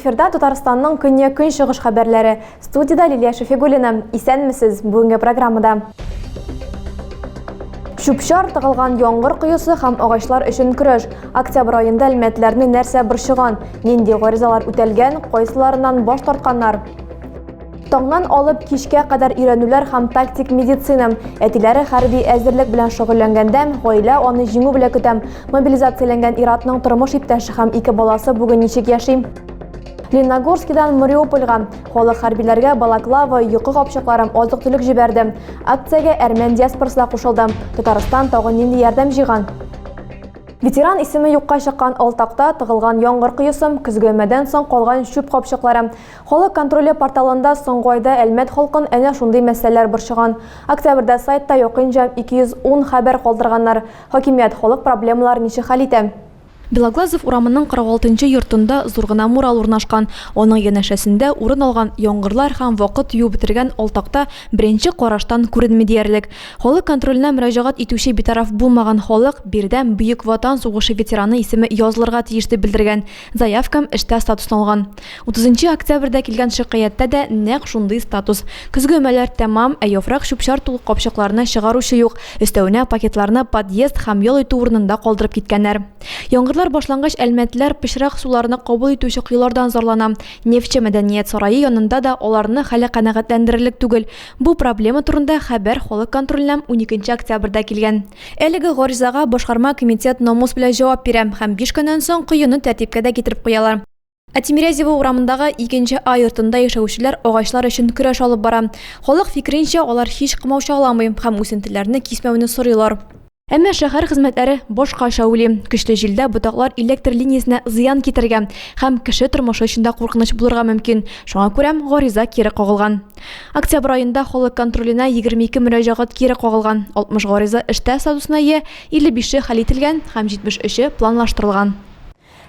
Эфирда Татарстанның көньяк-көнчыгыш хәбәрләре. Студиядә Лилия Шәфигуллина. Исәнмесез! Бүгенге программада. Чүп-чар тыгылган яңгыр коесы һәм агачлар өчен көрәш. Октябрь аенда әлмәтләрне нәрсә борчыган? Нинди гаризалар үтәлгән, кайсыларыннан баш тартканнар? Таңнан алып кичкә кадәр өйрәнүләр һәм тактик медицина. Әтиләре хәрби әзерлек белән шөгыльләнгәндә, гаилә аны җиңү белән көтә. Мобилизацияләнгән ир-атның тормыш иптәше һәм ике баласы бүген ничек яши? Лениногорскидан Мариупольга халык хәрбиләргә балаклава, йокы капчыклары, азык-төлек җибәрде. Акциягә әрмән диаспорасы да кушылды. Татарстан тагын нинди ярдәм җыйган? Ветеран исеме юкка чыккан Алтакта тыгылган яңгыр коесы, көзге өмәдән соң калган чүп капчыклары. Халык контроле порталында соңгы айда Әлмәт халкын әнә шундый мәсьәләләр борчыган. Октябрьдә сайтта якынча 210 хәбәр калдырганнар. Хакимият халык проблемаларын ничек хәл итә? Белоглазов урамының 46 нчы йортында зур гына мурал урнашкан. Аның янәшәсендә урын алган яңгырлар һәм вакыт юып бетергән алтакта беренче караштан күренми диярлек. Халык контроленә мөрәҗәгать итүче битараф булмаган халык биредә Бөек Ватан сугышы ветераны исеме язылырга тиеш дип белдергән. Заявкам эштә статусын алган. 30 октябрьдә килгән шикаятьтә дә нәкъ шундый статус. Көзге өмәләр тәмам, ә яфрак чүп-чар тулы капчыкларны чыгаручы юк. Өстәвенә, пакетларны подъезд һәм ял итү урынында калдырып киткәннәр. Яңгырлар башлангач, әлмәтлеләр пычрак суларны кабул итүче коелардан зарлана. Нефтьче мәдәният сарае янында да аларны хәле канәгатьләндерерлек түгел. Бу проблема турында хәбәр Халык контроленә уникенче октябрьдә килгән. Әлеге гаризага башкарма комитет намус белән җавап бирә һәм биш көннән соң коены тәртипкә дә китереп куялар. Ә Тимирязево урамындагы икенче А йортында яшәүчеләр агачлар өчен көрәш алып бара. Халык фикеренчә, алар һич комаучаламый һәм үсентеләрне кисмәүне сорыйлар. Әмма шәһәр хезмәтләре башкача уйлый. Көчле җилдә ботаклар электр линиясенә зыян китерергә һәм кеше тормышы өчен дә куркыныч булырга мөмкин. Шуңа күрә гариза кире кагылган. Октябрь аенда халык контроленә 22 мөрәҗәгать кире кагылган, 60 гариза эштә статусына ия, 55-е хәл ителгән һәм 73-е планлаштырылган.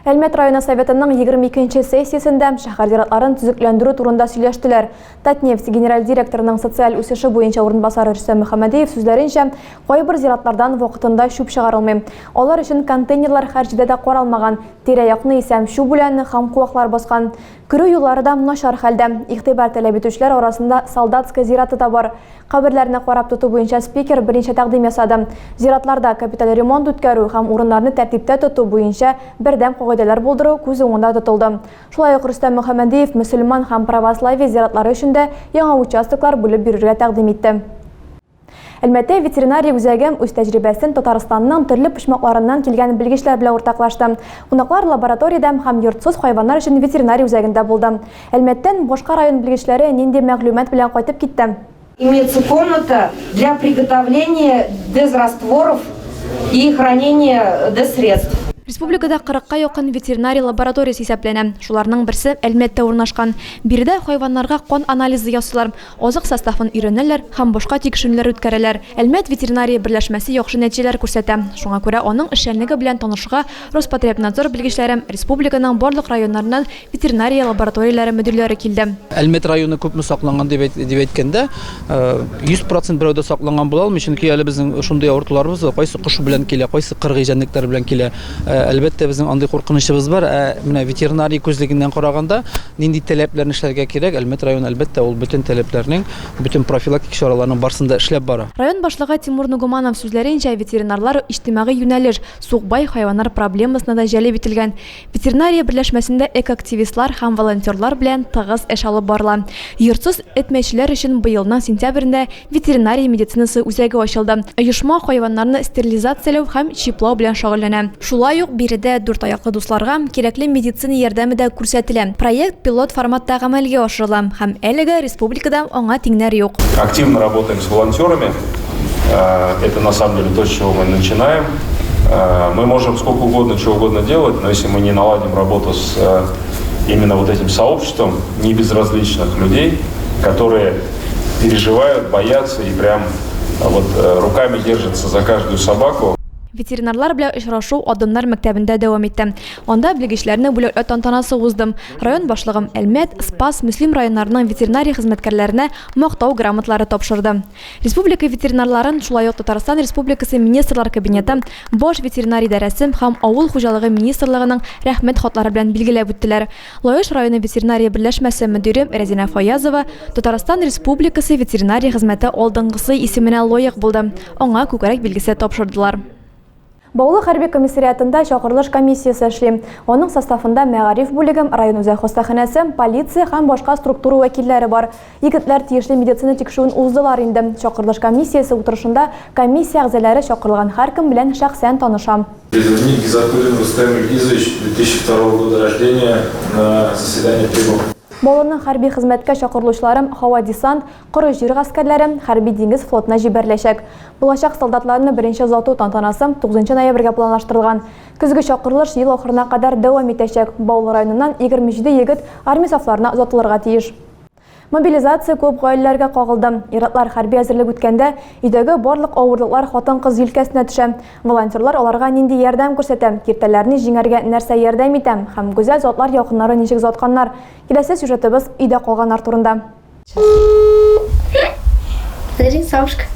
Әлмәт районы Советының 22 нче сессиясендә шәһәр зиратларын төзекләндерү турында сөйләштеләр. Татнефть генераль директорының социаль үсеше буенча урынбасары Рөстәм Мөхәммәдиев сүзләренчә, кайбер зиратлардан вакытында чүп чыгарылмый. Алар өчен контейнерлар һәр җирдә дә каралмаган, тирә-якны исә чүп үләне һәм куаклар баскан. Керү юллары да начар хәлдә. Игътибар таләп итүчеләр арасында Солдатская зираты да бар. Каберләрне карап тоту буенча спикер берничә тәкъдим ясады. Зиратларда капиталь ремонт үткәрү һәм урыннарны тәртиптә тоту буенча бердәм кагыйдәләр булдыру күз уңында тотылды. Шулай ук Рөстәм Мөхәммәдиев мөселман һәм православие зиратлары өчен дә яңа участоклар бүлеп бирергә тәкъдим итте. Әлмәттә ветеринария үзәге үз тәҗрибәсен Татарстанның төрле почмакларыннан килгән белгечләр белән уртаклашты. Кунаклар лабораториядә һәм йортсыз хайваннар өчен ветеринария үзәгендә булды. Әлмәттән башка район белгечләре нинди мәгълүмат белән кайтып китте? Имеется комната для приготовления дезрастворов и хранения дезсредств. Республикада кырыкка якын ветеринария лабораториясе исәпләнә. Шуларның берсе Әлмәттә урнашкан. Биредә хайваннарга кан анализы ясыйлар, азык составын өйрәнәләр һәм башка тикшеренүләр үткәрәләр. Әлмәт ветеринария берләшмәсе яхшы нәтиҗәләр күрсәтә. Шуңа күрә аның эшчәнлеге белән танышырга Роспотребнадзор белгечләре республиканың барлык районнарыннан Ветеринария лабораторияләре мөдирләре килде. Әлмәт районы күпме сакланган дип дип әйткәндә, 100% берәү дә сакланган була алмый, чөнки әле безнең шундый авыртуларыбыз бар, кайсы кош белән килә, кайсы кыргый җәнлекләр белән килә. Әлбәттә, безнең андый куркынычыбыз бар. Ә менә ветеринария күзлегеннән караганда, нинди таләпләрне эшләргә кирәк, Әлмәт районы, әлбәттә, ул бөтен таләпләрнең, бөтен профилактик чараларның барысын да эшләп бара. Район башлыгы Тимур Нугуманов сүзләренчә, ветеринарлар иҗтимагый юнәлеш, сукбай хайваннар проблемасына да җәлеп ителгән. Ветеринария берләшмәсендә экоактивистлар һәм волонтерлар белән тыгыз эш алып барыла. Йортсыз эт-мәчеләр өчен быелның сентябрендә ветеринария медицинасы үзәге ачылды. Оешма хайваннарны стерилизацияләү һәм чиплау белән шөгыльләнә. Шулай ук биредә дүрт аяклы дусларга кирәкле медицина ярдәме дә күрсәтелә. Проект пилот форматта гамәлгә ашырыла һәм әлегә республикада аңа тиңнәр юк. Активно работаем с волонтерами. Это на самом деле то, с чего мы начинаем. Мы можем сколько угодно, чего угодно делать, но если мы не наладим работу с именно вот этим сообществом небезразличных людей, которые переживают, боятся и прям вот руками держатся за каждую собаку. Ветеринарлар белән очрашу Адымнар мәктәбендә дәвам итте. Анда белгечләрне бүләкләү тантанасы узды. Район башлыгы Әлмәт, Спас, Мөслим районнарының ветеринария хезмәткәрләренә Мактау грамоталары тапшырды. Республика ветеринарларын шулай ук Татарстан Республикасы Министрлар Кабинеты, Баш ветеринар идарәсе һәм Авыл хуҗалыгы министрлыгының Рәхмәт хатлары белән билгеләп үттеләр. Лаеш районы ветеринария берләшмәсе мөдире Рәзинә Фаязова Татарстан Республикасы ветеринария хезмәте алдынгысы исеменә лаек булды. Аңа күкрәк билгесе тапшырдылар. Баулы хәрби комиссариатында чакырылыш комиссиясе эшли. Аның составында мәгариф бүлеге, район үзәк хастаханәсе, полиция һәм башка структура вәкилләре бар. Егетләр тиешле медицина тикшерүен уздылар инде. Чакырылыш комиссиясе утырышында комиссия әгъзалары чакырылган һәркем белән шәхсән таныша. Призывник Гизатуллин Рустем Ильгизович, 2002 года рождения, на заседание прибыл. Баулының хәрби хезмәткә чакырылучылары һава-десант, коры җир гаскәрләре, хәрби-диңгез флотына җибәреләчәк. Булачак солдатларны беренче озату тантанасы 9 ноябрьгә планлаштырылган. Көзге чакырылыш ел ахырына кадәр дәвам итәчәк. Баулы районыннан 27 егет армия сафларына озатылырга тиеш. Мобилизация күп гаиләләргә кагылды. Ир-атлар хәрби әзерлек үткәндә, өйдәге барлык авырлыклар хатын-кыз җилкәсенә төшә. Волонтерлар аларга нинди ярдәм күрсәтә, киртәләрне җиңәргә нәрсә ярдәм итә һәм гүзәл затлар якыннарын ничек озатканнар? Киләсе сюжетыбыз өйдә калганнар турында. Зарисовка.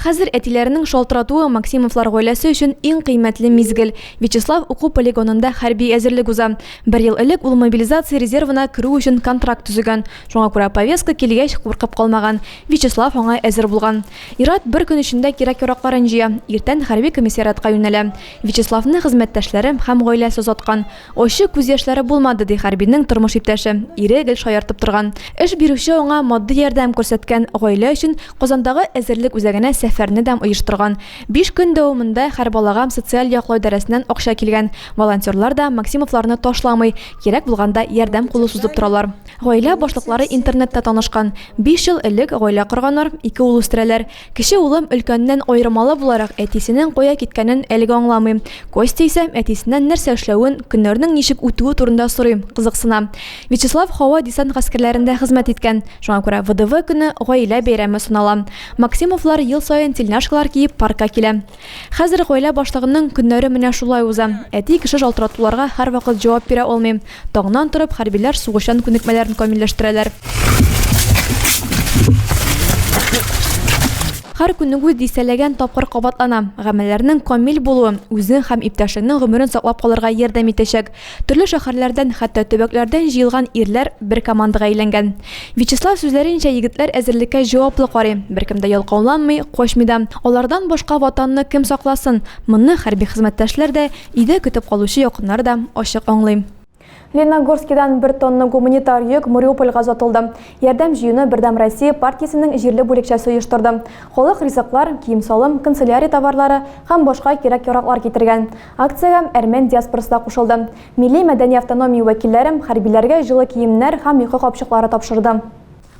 Хәзер әтиләренең шалтыратуы Максимовлар гаиләсе өчен иң кыйммәтле мизгел. Вячеслав уку полигонында хәрби әзерлек уза. Бер ел элек ул мобилизация резервына керү өчен контракт төзегән. Шуңа күрә повестка килгәч, куркып калмаган. Вячеслав аңа әзер булган. Ир-ат бер көн эчендә кирәк-яракларын җыя, иртән хәрби комиссариатка юнәлә. Вячеславны хезмәттәшләре һәм гаиләсе озаткан. Ачы күз яшьләре булмады, ди хәрбинең тормыш иптәше. Ире гел шаяртып торган. Эш бирүче аңа матди ярдәм күрсәткән, гаилә өчен Казандагы әзерлек үзәгенә сәфәрне дә оештырган. Биш көн дәвамында һәр балага социаль яклау идарәсеннән акча килгән. Волонтерлар да Максимовларны ташламый, кирәк булганда ярдәм кулы сузып торалар. Гаилә башлыклары интернетта танышкан. Биш ел элек гаилә корганнар, ике ул үстерәләр. Кече улым өлкәннән аермалы буларак әтисенең кая киткәнен әлегә аңламый. Костя исә әтисеннән нәрсә эшләвен, көннәрнең ничек үтүе турында сорый, кызыксына. Вячеслав һава-десант гаскәрләрендә хезмәт иткән. Шуңа күрә ВДВ көне гаилә бәйрәме санала. Максимовлар ел саен тельняшкалар киеп паркка килә. Хәзер гаилә башлыгының көннәре менә шулай уза. Әти кеше шалтыратуларга һәрвакыт җавап бирә алмый. Таңнан торып, хәрбиләр сугышчан күнекмәләрен камилләштерәләр. Һәр күнегү дистәләгән тапкыр кабатлана. Гамәлләрнең камил булуы үзең һәм иптәшеңнең гомерен саклап калырга ярдәм итәчәк. Төрле шәһәрләрдән, хәтта төбәкләрдән җыелган ирләр бер командага әйләнгән. Вячеслав сүзләренчә, егетләр әзерлеккә җаваплы карый. Беркем дә ялкауланмый, качмый да. Алардан башка Ватанны кем сакласын? Моны хәрби хезмәттәшләр дә, өйдә көтеп калучы якыннар да ачык аңлый. Лениногорскидан бер тонна гуманитар йөк Мариупольгә озатылды. Ярдәм җыюны Бердәм Россия партиясенең җирле бүлекчәсе оештырды. Халык ризыклар, кием-салым, канцелярия товарлары һәм башка кирәк-яраклар китергән. Акциягә әрмән диаспорасы да кушылды. Милли-мәдәни автономия вәкилләре хәрбиләргә җылы киемнәр һәм йокы капчыклары тапшырды.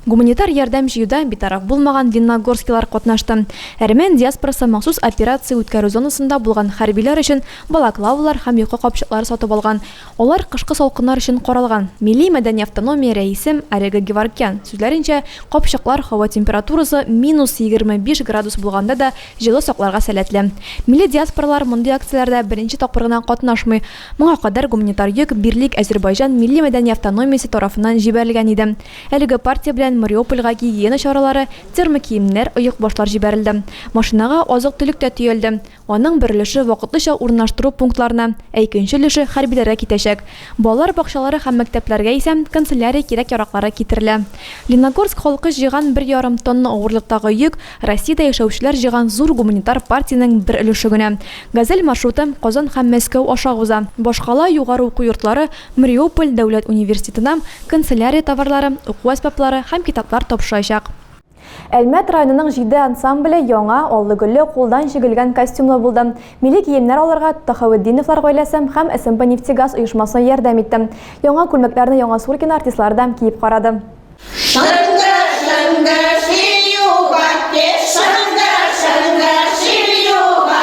Гуманитар ярдәм җыюда битараф булмаган лениногорскилар катнашты. Әрмән диаспорасы махсус операция үткәрү зонасында булган хәрбиләр өчен балаклавалар һәм йокы капчыклары сатып алган. Алар кышкы салкыннар өчен каралган. Милли-мәдәни автономия рәисе Арега Геворкян сүзләренчә, капчыклар һава температурасы минус 25 градус булганда да җылы сакларга сәләтле. Милли диаспоралар мондый акцияләрдә беренче тапкыр гына катнашмый. Моңа кадәр гуманитар йөк Бирлик Әзербайҗан милли-мәдәни автономиясе тарафыннан җибәрелгән иде. Әлеге партия белән Мариупольгә гигиена чаралары, термокиемнәр, оекбашлар җибәрелде. Машинага азык-төлек тә төялде. Аның бер өлеше вакытлыча урнаштыру пунктларына, ә икенче өлеше хәрбиләргә китәчәк. Балалар бакчалары һәм мәктәпләргә исә канцелярия кирәк-яраклары китерелә. Лениногорск халкы җыйган бер ярым тонна авырлыктагы йөк Россиядә яшәүчеләр җыйган зур гуманитар партиянең бер өлеше генә. Газель маршруты Казан һәм Мәскәү аша уза. Башкала югары уку йортлары Мариуполь дәүләт университетына канцелярия товарлары, уку әсбаплары һәм китаплар тапшырачак. Әлмәт районының җиде ансамбле яңа, аллы-гөлле, кулдан чигелгән костюмлы булды. Милли киемнәр алырга Тахаветдиновлар гаиләсе һәм СМП-Нефтегаз оешмасы ярдәм итте. Яңа күлмәкләрне Яңа Суркино артистлары да киеп карады. Шыңгыр-шыңгыр җил юга, шыңгыр-шыңгыр җил юга.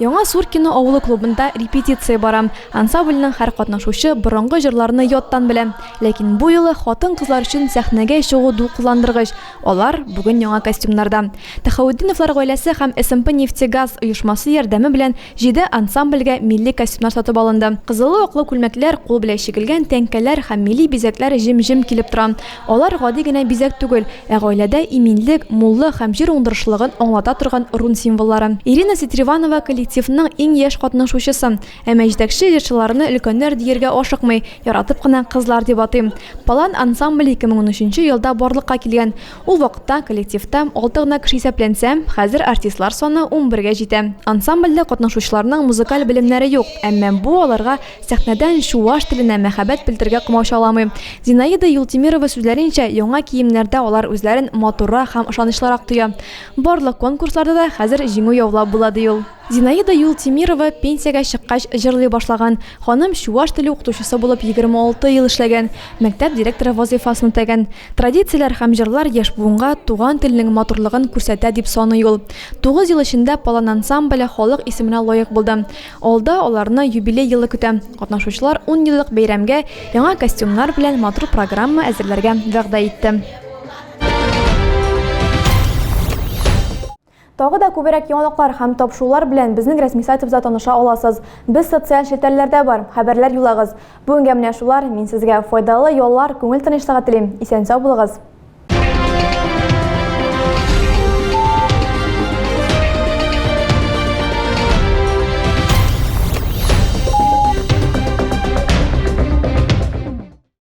Яңа Яңа Суркино авылы клубында репетиция бара. Ансамбльнең һәр катнашучы борынгы җырларны яттан белә. Ләкин бу юлы хатын-кызлар өчен сәхнәгә чыгу дулкынландыргыч. Алар бүген яңа костюмнарда. Тәхаветдиновлар гаиләсе һәм СМП-Нефтегаз оешмасы ярдәме белән җиде ансамбльгә милли костюмнар сатып алынды. Кызыллы-аклы күлмәкләр, кул белән чигелгән тәңкәләр һәм милли бизәкләр җем-җем килеп тора. Алар гади генә бизәк түгел, ә гаиләдә иминлек, муллык һәм җир уңдырышлылыгын аңлата торган рун символлары. Ирина Сетриванова коллективның иң яшь катнашучысы. Әмма җитәкче җырчыларны өлкәннәр дияргә ашыкмый, яратып кына кызлар дип атый. Палан ансамбле 2013 елда барлыкка килгән. Ул вакытта коллективта алты гына кеше исәпләнсә, хәзер артистлар саны унбергә җитә. Ансамбльдә катнашучыларның музыкаль белемнәре юк, әмма бу аларга сәхнәдән чуаш теленә мәхәббәт белдерергә комачауламый. Зинаида Юлтимирова сүзләренчә, яңа киемнәрдә алар үзләрен матуррак һәм ышанычлырак тоя. Барлык конкурсларда да хәзер җиңү яулап була, ди ул. Зинаида Юлтимирова пенсиягә чыккач җырлый башлаган. Ханым чуаш теле укытучысы булып 26 ел эшләгән, мәктәп директоры вазыйфасын үтәгән. Традицияләр һәм җырлар яшь буынга туган телнең матурлыгын күрсәтә дип саный ул. Тугыз ел эчендә Палан ансамбле халык исеменә лаек булды. Алда аларны юбилей елы көтә. Катнашучылар ун еллык бәйрәмгә яңа костюмнар белән матур программа әзерләргә вәгъдә итте. Тагы да күбрәк яңалыклар һәм тапшырулар белән безнең рәсми сайтыбызда таныша аласыз. Без социаль челтәрләрдә бар, хәбәрләр юллагыз. Бүгенгә менә шулар. Мин сезгә файдалы яллар, күңел тынычлыгы телим. Исән-сау булыгыз.